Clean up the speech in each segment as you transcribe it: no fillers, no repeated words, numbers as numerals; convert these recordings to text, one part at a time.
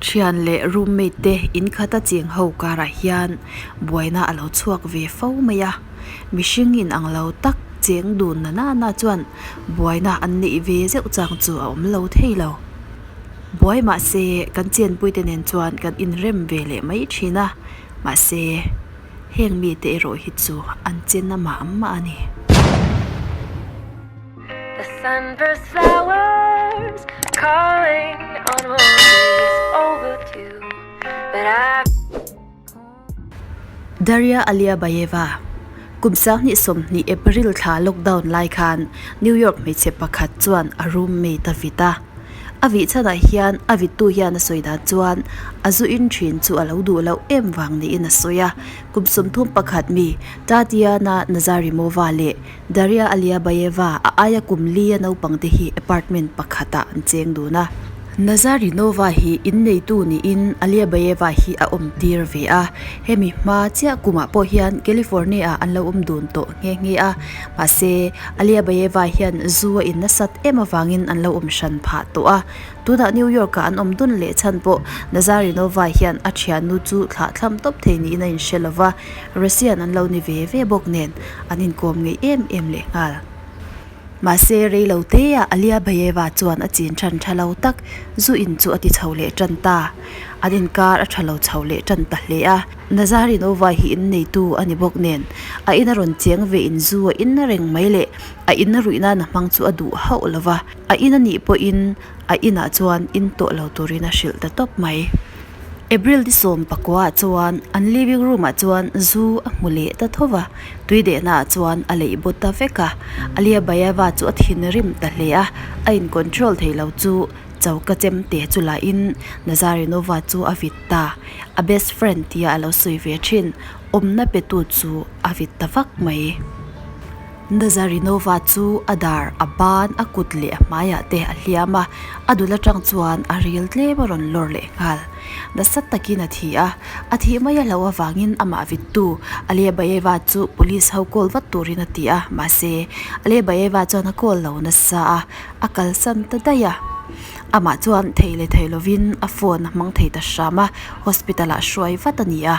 Thian leh roommate te in khata cheng ho karah hian buaina a lo chhuak ve fo mai a, mihring in ang lo tak cheng dun na nana chuan buaina an neih ve zeuh chang chu a awm lo thei lo. Buai mahse kan chenpuite nen chuan kan inrem ve leh mai thin a, mahse heng mite erawh hi chu an chen a mah mah a ni. The sunburst flowers calling on roses overdue But I Daria Aliabayeva, Kum 2020 April thla lockdown lai khan New York hmeichhe pakhat chuan a roommate a vit a. A vih chhanah hian a vittu hian a sawi dan chuan a zu in thin chu a lo duh loh em vang niin a sawi a. Kum 31 mi Tatiana Nazarimova leh Daria Aliabayeva a aia kum li a naupang te hi apartment pakhatah an cheng dun a. Nazarinova hi inneitu niin Aliabayeva hi a awm tir ve a. Hemi hma chiah kumah pawh hian California-ah an lo awm dun tawh nghe nghe a. Mahse, Aliabayeva hian zu a in nasat em avangin an lo awm hran phah tawh a. Tunah New York-ah an awm dun leh chhan pawh Nazarinova hian a thiannu chu thlahthlam tawp thei niin a inhre lova. Russian an lo ni ve ve bawk nen an inkawm ngei em em leh nghal. Mahse rei lo te ah Alia Bayeva chuan a chin than tha lo tak zu in chu a ti chho leh tan ta. An inkar a tha lo chho leh tan ta hle a. Nazarinova hi inneitu a ni bawk nen a in a rawn cheng ve in zu a in reng mai leh a in ruih nan a hmang chu a duh hauh lo va. A in a nih pawhin a inah chuan in tawh lo turin a hrilh ta tawp mai. April ni 19 ah chuan an living room ah chuan zu a hmu leh ta tho va, tui dehna ah chuan a leih baw ta vek a. Alia Bayeva chu a thinrim ta hle a, a in control thei lo chu choka chem te chu lah in Nazarenova chu a vit ta. A best friend tia a lo sawi ve thin, awmna pe tu chu a vit ta vak mai. Nazarinova chu a dar, a ban, a kut leh a hmaiah te a hliam a, a dul atang chuan a ril tlem a rawn lawr leh nghal. Nasa takin a thi a, a thih mai a hlauh avangin amah vittu Aliabayeva chu police ho call vat turin a ti a, mahse Aliabayeva chuan a call lo nasa a, a kalsan ta daih a. Amah chuan thei leh thei lovin a phone a hmang thei ta hram a, hospital ah hruai vat a ni a.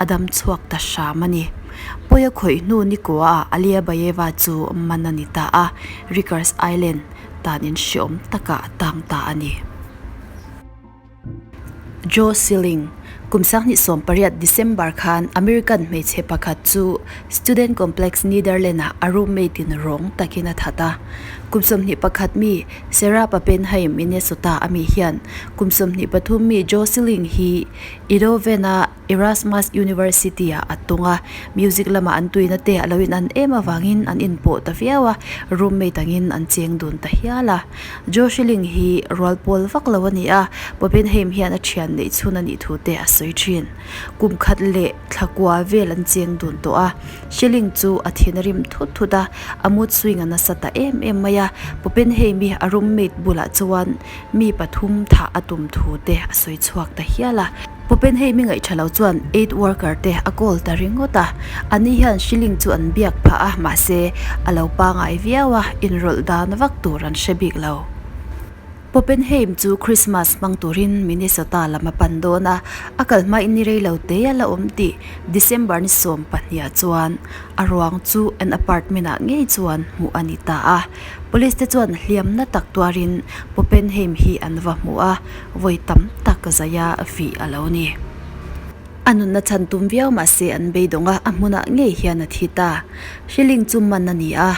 a dam chhuak ta hram a ni. Pawi a khawih hnu ni kuaah Alia Bayeva chu man a ni ta a, Rikers Island tan in hreawm takah a tang ta a ni. Joe Schilling, Kum 2018 December khan American hmeichhe pakhat chu Student Complex Netherland ah a roommate in rawng takin a that a. Kum 21 mi Sarah Papenheim, Minnesota a mi hian kum 23 mi Joe Schilling hi Eindhoven-a Erasmus University-ah a tung a, music lamah an tuina te a lo in an em avangin an inpawh ta viau a, roommate angin an cheng dun ta hial a. Joe Schilling hi rual pawl vak lo a ni a, Poppenheim hian a thian neih chhun a nih thu te a sawi thin. Kum khat leh thla kua vel an cheng dun tawh a, Schilling chu a thin a rim thut thut a, a mood swing a nasa ta em em mai a, Poppenheim-i a roommate bulah chuan Mi pathum thah a tum thu te a sawi chhuak ta hial a. Poppenheim i ngaih tha lo chuan aid worker te a call ta ringawt a. Ani hian shilling chu an biak phah a, mahse a lo pangai viau a, inrawlh dan vak tur an hre bik lo. Poppenheim chu Christmas hmang turin Minnesota lam a pan dawn a, a kal hmain ni rei lo te a la awm tih December ni 12 ah chuan a ruang chu an apartment ah ngei chuan hmuh a ni ta a. Police te chuan hliamna tak tuarin Poppenheim hi an va hmu a, vawi tam tak zaia vih a lo ni. A nunna chhan tum viau mahse an beidawng a, a hmunah ngei hian a thi ta. Hriling chu man a ni a,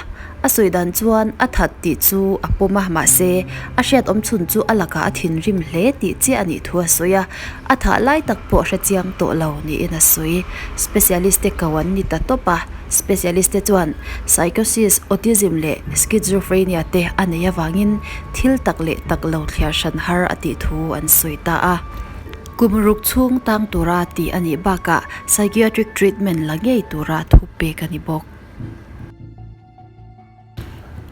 a sawi dan chuan a that tih chu a pawm a, mahse a hriat awm chhun chu a lakah a thinrim hle tih chiah a nih thu a sawi a, a thah lai tak pawh hre chiang tawh lo niin a sawi. Specialist te ko an ni ta tawp a. Specialist te chuan psychosis, autism leh schizophrenia te a nei avangin thil tak leh tak lo thliar hran har a tih thu an sawi ta a. Kum ruk chhung tang tura tih a nih bakah psychiatric treatment la ngei tura thu pek a ni bawk.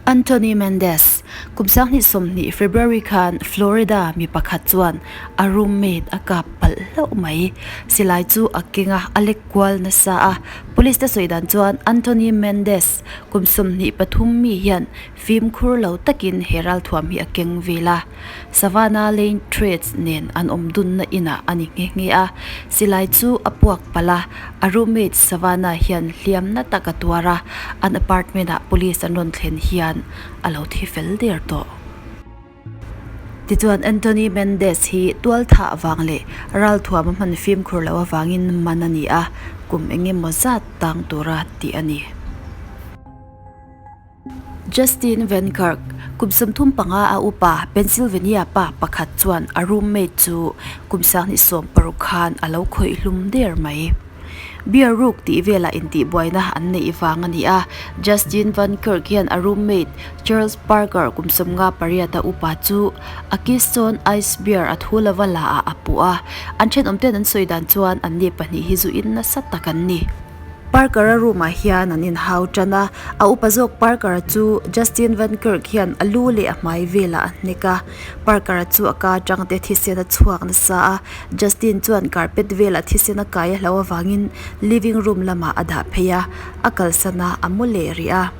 Anthony Mendes, Kum 2020 February khan Florida mi pakhat chuan a roommate a kap palh hlauh mai. Silai chu a keng a, a lek kual nasa a. Police te sawi dan chuan Anthony Mendez kum 23 mi hian fimkhur lo takin he ralthuam hi a keng vel a. Savannah Lane Trades nen an awm dunna inah a ni nghe nghe a. Silai chu a puak palh a, a roommate Savannah hian hliamna tak a tuar a, an apartment ah police an rawn thlen hian a lo thi fel der tawh. Tichuan Anthony Mendez hi tualthah vang leh ralthuam a hman fimkhur loh avangin man a ni a, kum eng emaw zat tang tura tih a ni. Justin Van Kirk, kum 35 a upa Pennsylvania pa pakhat chuan a roommate chu kum 2016 khan a lo khawih hlum der mai. Beer ruk tih velah intihbuaina an neih vang a ni a, Justin Van Kirk hian a roommate Charles Parker kum 58 a upa chu a Keystone Ice Beer a thu lova la ah a puh a, an thenawmten an sawi dan chuan anni pahnih hi zu in nasa tak an ni. Parker-a room-ah hian an inhau tan a, a upa zawk Parker-a chu Justin Van Kirk hian a lu leh a hmai velah a hnek a. Parker-a chu a ka atang te thisen a chhuak nasa a, Justin chuan carpet velah thisen a kai a hlo avangin living room lamah a dah phei a, a kalsan a, a mu leh rih a.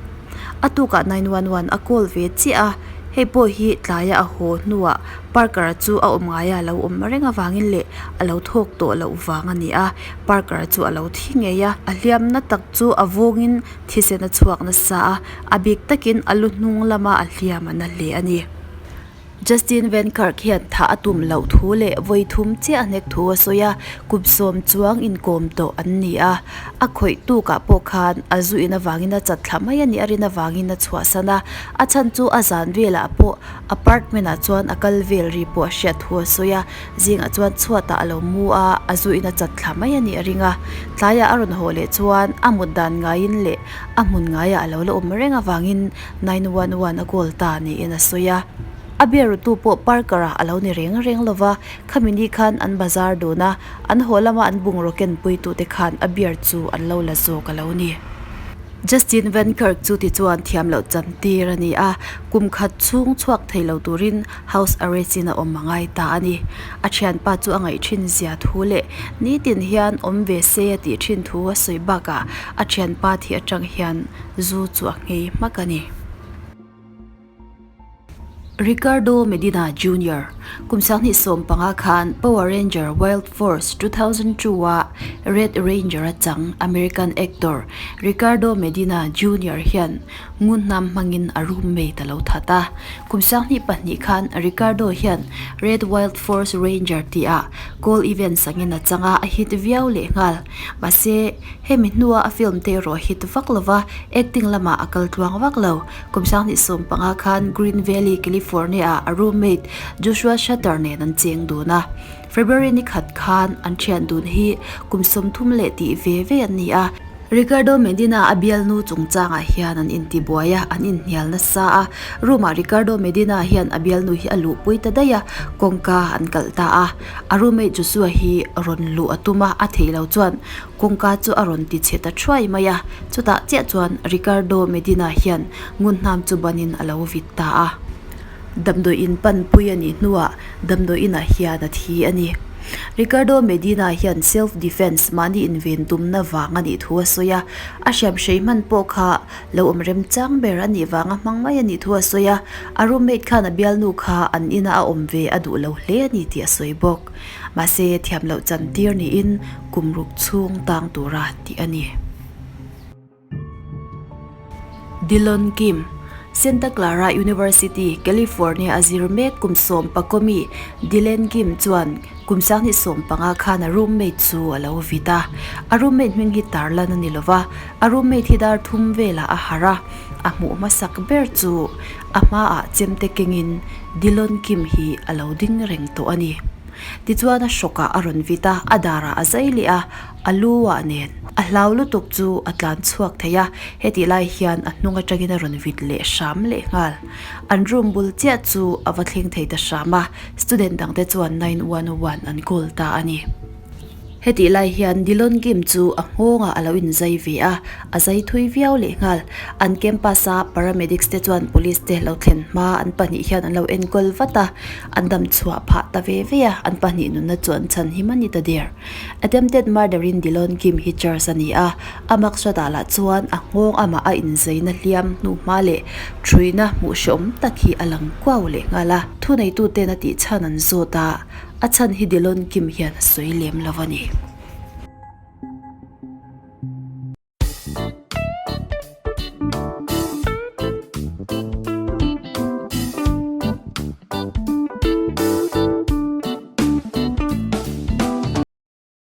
A tukah 911 a call ve chiah a, hei pawh hi tlaia a haw hnuah Parker-a chu a awm ngaia a lo awm reng avangin leh a lo thawk tawh loh vang a ni a, Parker-a chu a lo thi ngei a, a hliamna tak chu a vawngin thisen a chhuak nasa a, a bik takin a lu hnung lama a hliam a na hle a ni. Justin Van Kirk hian thah a tum loh thu leh vawi thum chiah a hnek thu a sawi a, kum sawm chuang inkawm tawh an ni a. A khawih tukah pawh khan a zu in avangin a chat thla mai a nih a rin avangin a chhuahsan a, a chhan chu a zan velah pawh apartment ah chuan a kal vel ri pawh a hriat thu a sawi a, zingah chuan chhuatah a lo mu a, a zu in a chat thla mai a nih a ring a. Tlaiah a rawn haw leh chuan a mut dan ngaiin leh a hmun ngaiah a lo la awm reng avangin 911 a call ta niin a sawi a. A biarutu pawh Parker-a a lo ni reng reng lo va, khami ni khan an bazar dun a, an haw lama an bungraw kenpuitute khan a beer chu an lo la zawk a lo ni. Justin Van Kirk chu tichuan thiam loh chan tir a ni a, kum khat chhung chhuak thei lo turin house arrest in a awm a ngai ta a ni. A thianpa chu a ngaih thin zia thu leh nitin hian awm ve se a tih thin thu a sawi bakah a thianpa thih atang hian zu chu a nghei hmak a ni. Ricardo Medina Junior, kum 2015 khan Power Ranger Wild Force 2002 a Red Ranger a chang American actor Ricardo Medina Junior hian ngunhnam hmangin a roommate a lo that a. Kum 2002 khan Ricardo hian Red Wild Force Ranger tih ah Cole Evans angin a chang a, a hit viau lehnghal. Mahse, hemi hnua a film te erawh hit vak lova acting lamah a kal tluang vak lo. Kum 2015 khan Green Valley, California-ah a roommate Joshua Shatter nen an cheng dun a. February ni khat khan an thian dun hi kum 30 leh tih ve ve an ni a. Ricardo Medina a bialnu chungchangah hian an intibuai a, an inhnial nasa a. Room-ah Ricardo Medina hian a bialnu hi a luhpui ta daih a, kawngka an kalh ta a. A roommate Joshua hi rawn luh a tum a, a theih lo chuan Kawngka chu a rawn ti chhe ta thuai mai a, chutah chiah chuan Ricardo Medina hian ngunhnam chu banin a lo vit ta a. Damdawi in panpui a nih hnuah damdawi inah hian a thi a ni. Ricardo Medina hian self defense mahni inven tumna vang a nih thu a sawi a, a hriam hrei hman pawh kha lo awm remchang ber a nih vanga hmang mai a nih thu a sawi a, a roommate khan a bialnu kha an ina a awm ve a duh lo hle a ni tih a sawi bawk. Mahse, thiam loh chan tir niin kum ruk chhung tang tura tih a ni. Dillon Kim, Santa Clara University, California a zir mek kum 11 mi Dylan Kim chuan kum 2015 khan a roommate chu a lo vit a. A roommate hming hi tarlan a ni lova, a roommate hi dar thum velah a harh a, a hmuh hmasak ber chu a hmaah chemte kengin Dillon Kim hi a lo ding reng tawh a ni. Tichuan a hrawkah a rawn vit a, a darah a zai leh a, a lu ah nen. A hlau lutuk chu a tlan chhuak thei a, hetih lai hian a hnung atangin a rawn vit leh hram leh nghal. An room bul chiah chu a va thleng thei ta hram a, student dangte chuan 911 an call ta a ni. Hetih lai hian Dillon Kim chu a nghawngah a lo inzai ve a, a zai thui viau lehnghal. An campus a paramedics te chuan police te lo thlen hma an pahnih hian an lo enkawl vat a, an dam chhuah phah ta ve ve a, an pahnih nunna chu an chhan him a ni ta der. Attempted murder in Dillon Kim hi charge a ni a, a maksatah lah chuan a nghawng amah a inzaina hliam hnu hma leh thuina hmuh hrehawm tak hi a lang kuau lehnghal a, thuneituten a tih chhan an zawt a. A chhan hi Dillon Kim hian a sawi lem lo a ni.